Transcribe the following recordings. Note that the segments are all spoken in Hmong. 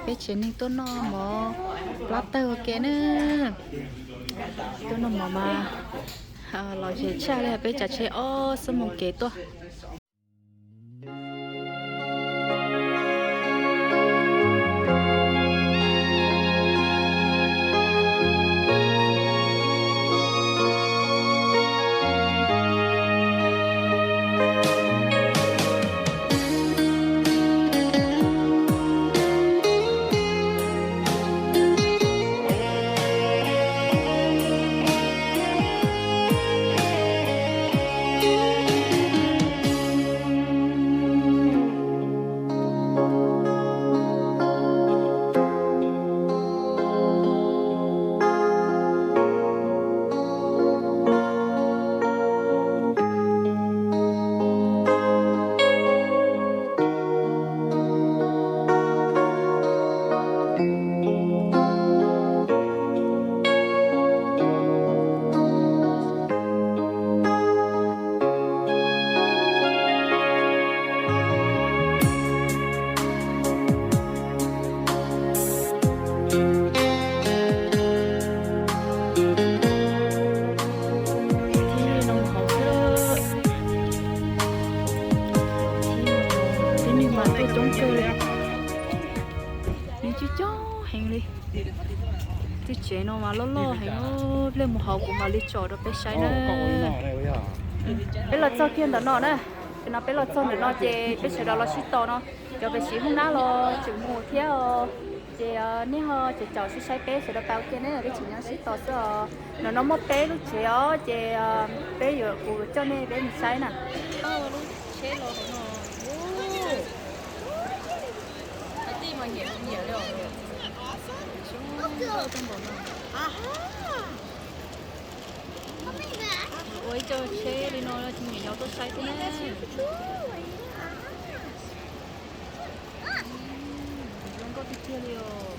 Peb tsev neeg tuaj noj mov plab tawg ua ke na. Tuaj noj mov mas los ze tshaj li, peb tsav tsheb ob xuab moos kev tuaj. Tib neeg mas tuaj coob kawg li. Neeg coob coob heev li. Tej tsev no mas loj loj heev, pliag mus hauv kuv mam li tsom rau peb saib na. Peb los txog kiag ntawm no na, no peb los txog ntawm no ces peb sawv daws los sib tos no. Cov pem siv hoob nab los tseem mus thiab os. Ces nej ho caum caum sib saib peb sawv daws pab ua ke ne, peb tseem nyob sib tos xwb os. Ntawm no muaj peb lub tsev os, ces peb yuav, kuv coj nej peb mus saib na. Lub tsheb los hauv no. Ua, tij mas nyiam nyiam li os. Ua ib co tsheb li no tsis nyiam yau tuaj saib thiab na. Zoo nkauj tiag tiag li os.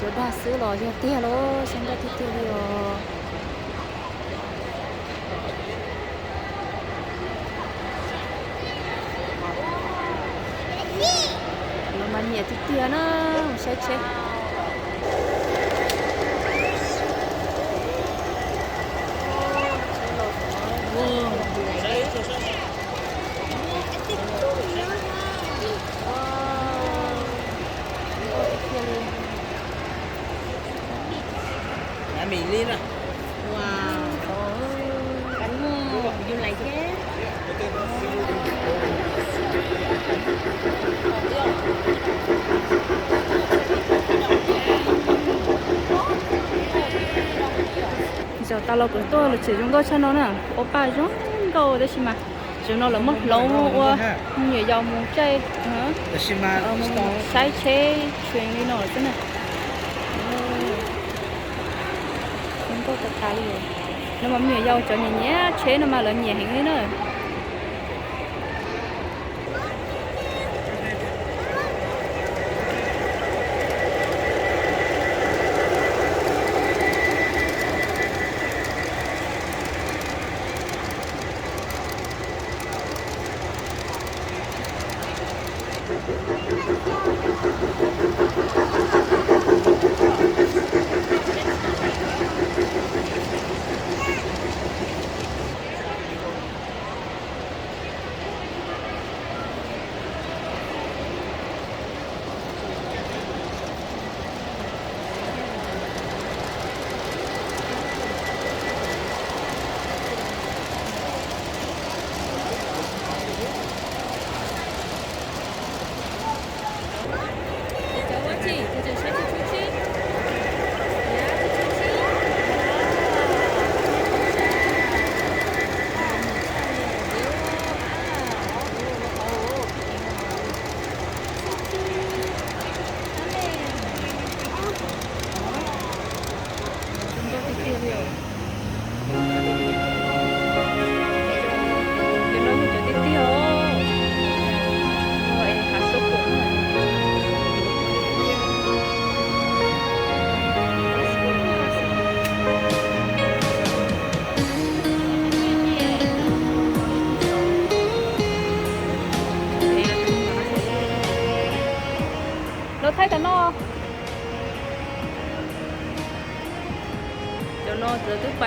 Cov dag xwb los yog tiag los zoo nkauj tiag tiag li os. Lawv mas nyiam tiag tiag na, mus saib tsheb. Zaum tas los kuv tuaj lub tsev zoo nkauj tshaj no na, ua paj zoo nkauj tab sis mas tsev no lawv muab hloov ua me nyuam yaus mus caij, saib tsheb tshee li no xwb na. Zoo nkauj tas tas li. No mas me nyuam yaus cov nyiam nyiam tsheb no mas lawv nyiam heev li na.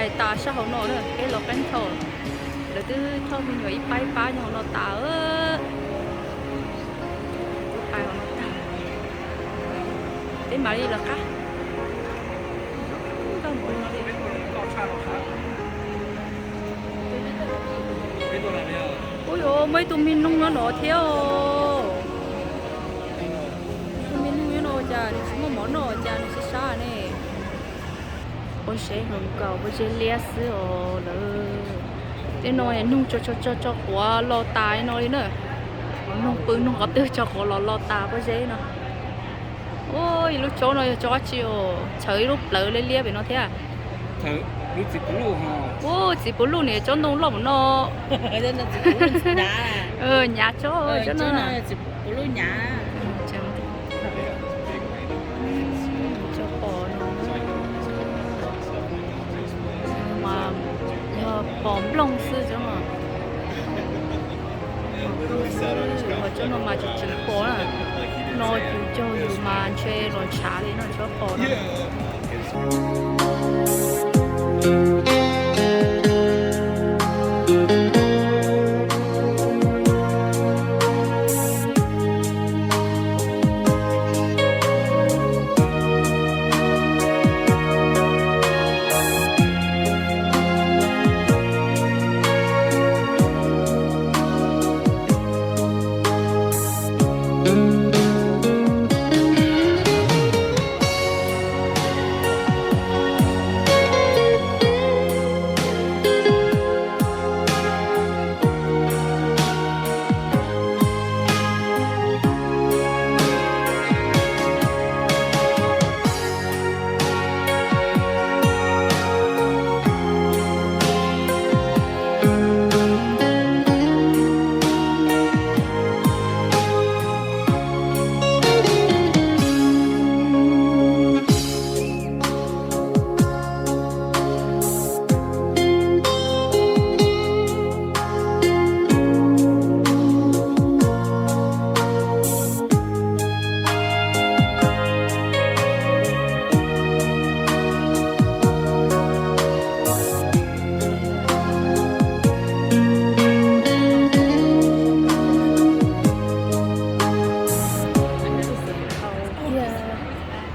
Pais tas sab hauv no na, peb los qeeb thauj. Lawv twb thauj me nyuam ib pab ib pab nyob hauv no tas. Twb pais hauv no tag, peb mam li lawv qab. Ub yuav muaj ib tug me noog nyob no thiab os. Tus me noog nyob no cas nws tsis muaj mov noj cas nws sab sab ne. Pob zeb hluas nkauj pob zeb liab xwb os lawm. Tej no noog tso tso tso quav los tas no li na. Noog pw noog qhov twg tso quav los los tas pob zeb no. Ub, ib lub tsob no yog tsob dab tsi os? Txhawv ib lub plawv liab liab pem no thiab. Ub, txiv puv luj ni, tsob ntoo loj mus no. Nyav tsob, tsob no. Mas yog pom nplooj xwb tsob no. Pom nplooj xwb, ho tsob no mas tsis tseem pom na. No yus cog yus mas ntshe los ntshav li no tsob pom no.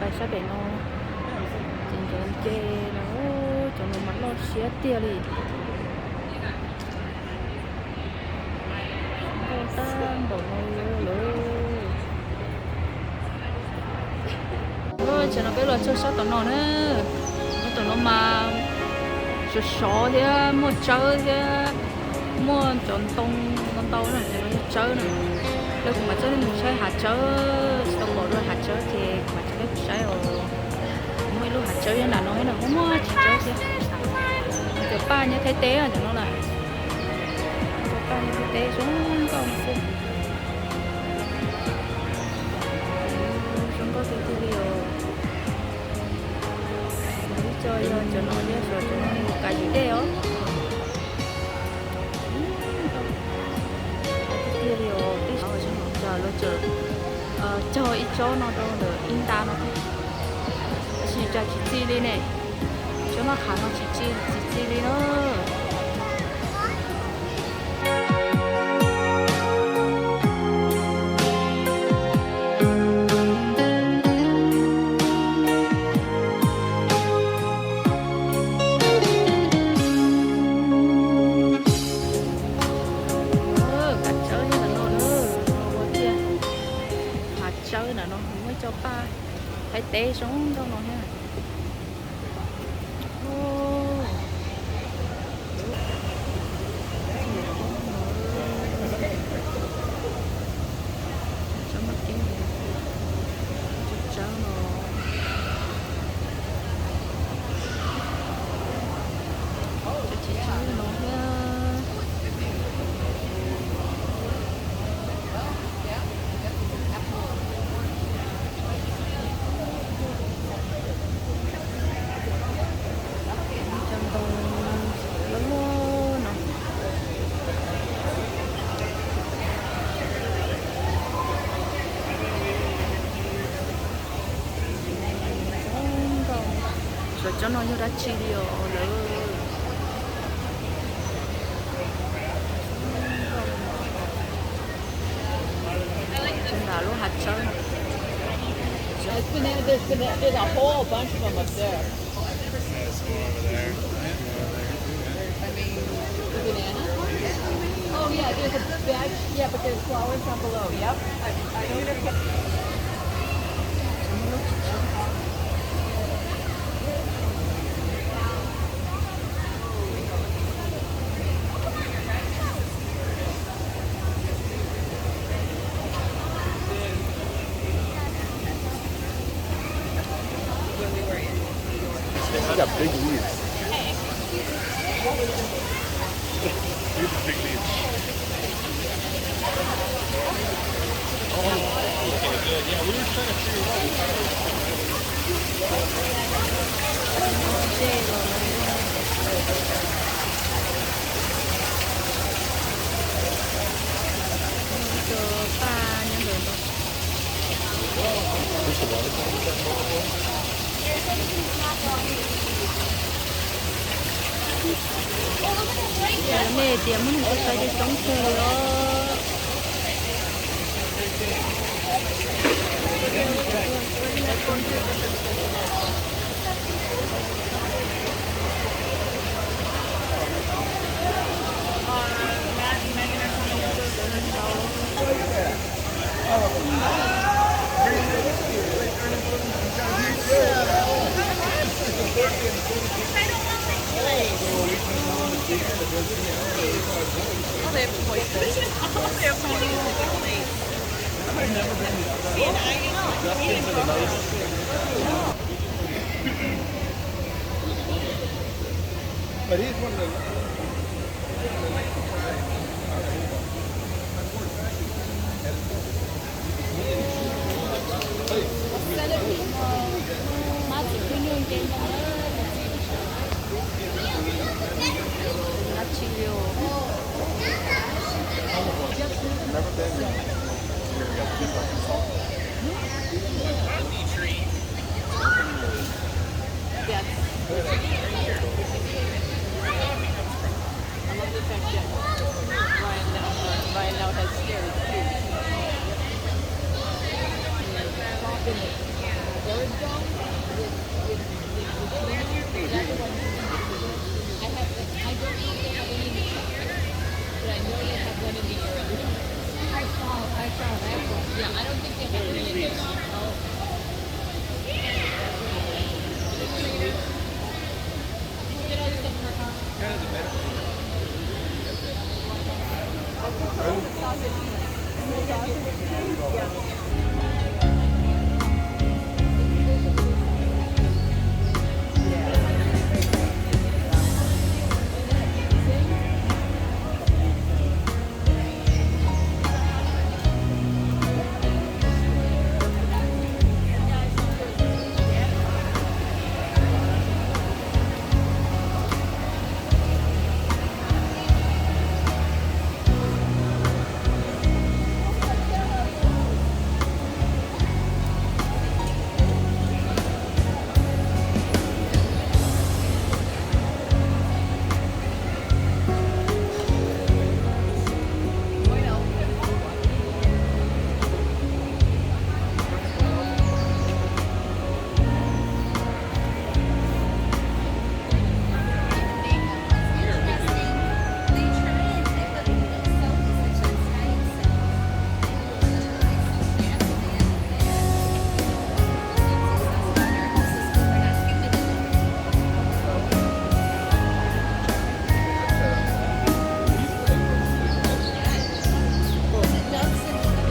Pais sab pem no ces ncav nce no, cov no mas loj siab tiag li. Nkauj tag npaum no lawm. Tam no peb los txog sab tom no na, sab tom no mas sov sov thiab muaj tsawb thiab muaj cov ntoo ntau ntau na, cov no yog tsawb na. Lawv kuv mam coj nej mus saib hav tsawb, tsis tau pom dua hav tsawb ces kuv mam coj nej mus saib os. Muaj ib lub hav tsawb nyob nram no thiab na, muaj muaj tsis tsawb thiab. Cov paj nyob Thaib teb cov no na. Cov paj nyob Thaib teb zoo nkauj xwb. Zoo nkauj tiag tiag li os. Ib co yog cov no thiab, cov no kav yim dej os. Tiag tiag li os, tej zaum lawv tseem cog ib tsob no rau ntawm ib nta no thiab. Tab sis cas tsis txi li ne, tsob noj qhav no tsis txi, tsis txi li na. Kav tsawb nyob ntawm no lawm, ua tiag. Hav tsawb ntawm no muaj ib co paj Thaib teb zoo nkauj no thiab. Tsob maj kiab, tsob tsawb no, tsob txiv tsawb no thiab. Cov ntoo loj loj no. Xyov cov no yog dab tsi li os lawm. Lub hav tsawb. It's banana, there's banana, there's a whole bunch of them up there. Yeah, it's going over there. I mean, the banana? Oh, yeah, there's a bag, yeah, but there's flowers down below, yep. I, I know they're They got big leaves. Huge big leaves. Oh, okay, good. Yeah, we were trying to figure it out. Tus paj nyob ntawm no. Yog nej tias muaj neeg tuaj saib ces coob kawg li os. Yes. I love the fact that Ryan now, Ryan now has hair too. Soft in the bird dome with, with, with, with, I have, I don't know if they have any in the shop, but I know they have one in the area. I saw, I saw that one. Yeah, I don't think they have any in the shop.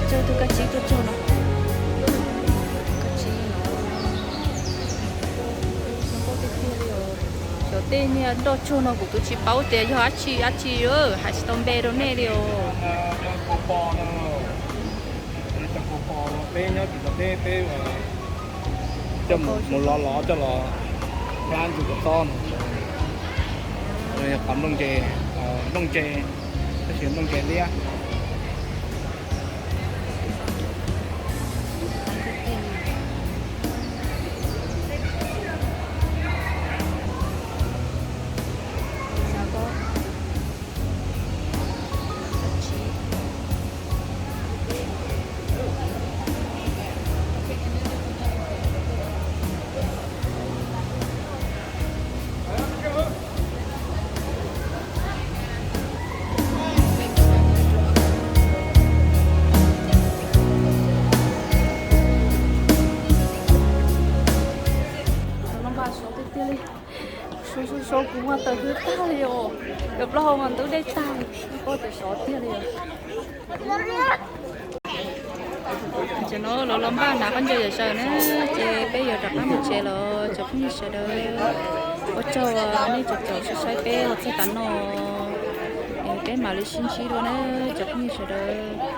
Tsawg tus kab tsib tuaj txog no. Kab tsib no. Zoo nkauj tiag tiag li os. Cov tej niag nroj tsuag no kuv twb tsis paub tias yog dab tsi dab tsi, hais tsis tau npe rau nej li os. Peb nyob tim Nplog teb peb coj mus lov lov coj los hlab ntxuag kom txob no. Yog qhov nplooj ntse, nplooj ntse, tab sis nplooj ntse liab. Sov tiag tiag li. Sov sov sov kuv mas tawm hwv tag li os. Cov plaub hau mas ntub dej tag li. Koj tias sov tiag li os. Ces no los los npaj hnav khaub ncaws zom zaws na, ces peb yuav rov qab mus tsev los cov phooj ywg sawv daws. Ua tsaug nej cov caum saib peb los txog tav no. Peb mam li sib ntsib dua na cov phooj ywg sawv daws.